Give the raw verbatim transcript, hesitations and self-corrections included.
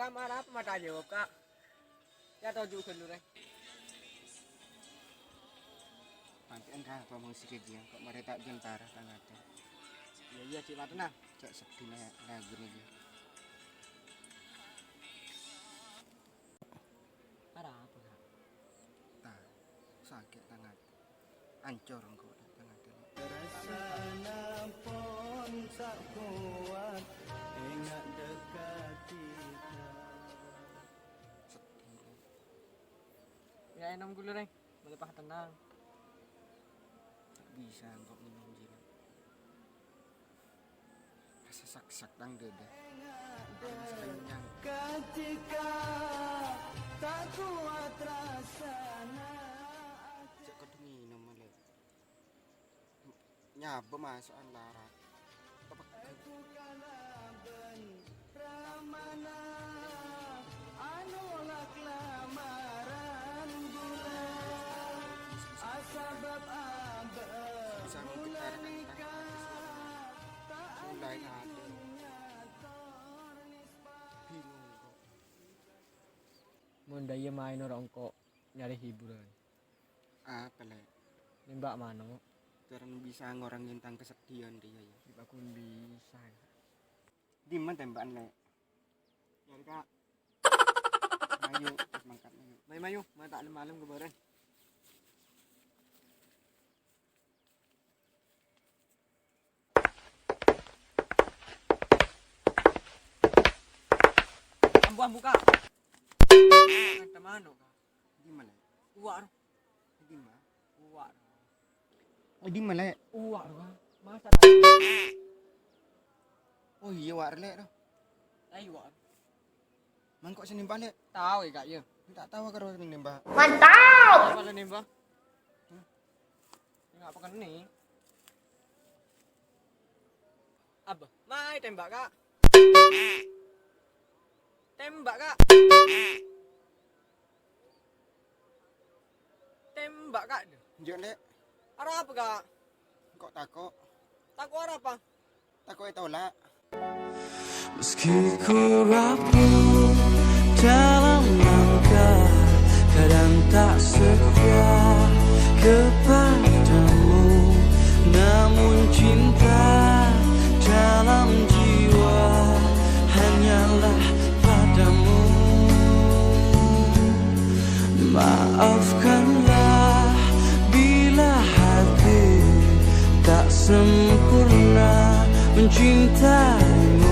Ka' mara apa mata jawab, Ka'? Ya, toju' ghâllu, rè. Pancèn, Ka', apa mung sakejjhâ', kok marè ta' jân para tang atè. Iyâ, iyâ, cè' matennang. Cè' seddhi la-, lagu nèka. Arapa, Ka'? Ta', sakè' tang atè. Ancor engko' tang atè. Rassana pon ta' kowat, enga' dhâkka' dhika. Seddhi, Lè'. Ya, ènom ghâllu, rè. Malè patennang. Ta' bisa engko' ngènom, Jil. Rassa saksak tang dâdâ. Rassa kenyang. Ketika tak kuat rasana. Cè' kodhu ngènom, Lè'. Nyabâ maso'an lara. Tepegghâ. Ramana, anu la kalamaran ghulâ. Asabâb abâ' ghulâ nèka ta' anjing nyator nispa. Bingung, kok. Mon dâ' iyâ maèn ora engko' nyarè hiburan. Apa, Lè'? Nèmbhâk mano'. Terro bisa ngorangè tang kaseddhiyân rèya, yâ. Ghi' pagghun bisa, Ka'. Dimma tèmbhâ'ân, Lè'? Yâ, Ka'. Mayu, pas mangkat, mayu. Mayu, mayu, ma' ta' lem-malem ka bârâ'. Ambu, ambu, Ka'. Kata mano', Ka'? Dimma, Lè'? Uwa', ro. Dimma? Uwa', ro. Dimma, Lè'? Uwa', ro, Ka'. Masa ta-, Oh iyâ, wa', Lè', ro. Ayo, wa'. Mangko' sè nèmbhâk, Lè'? Tao, yâ, Ka', yâ. Ta' tao karo sè nèmbhâk. Mantap! Apa sè nèmbhâk? Hmm? Enggak apa kene. Abah, mayu tembak, Kak. Tembak, Kak. Tembak, Kak. Njo', Lè'. Arapa, Kak? Kok tako'? Tako' arapa? Tako' ètolak. Meski ku rapuh dalam langkah, kadang tak setia kepadamu, namun cinta dalam jiwa hanyalah padamu. Maafkanlah bila hati tak sempurna mencintaimu.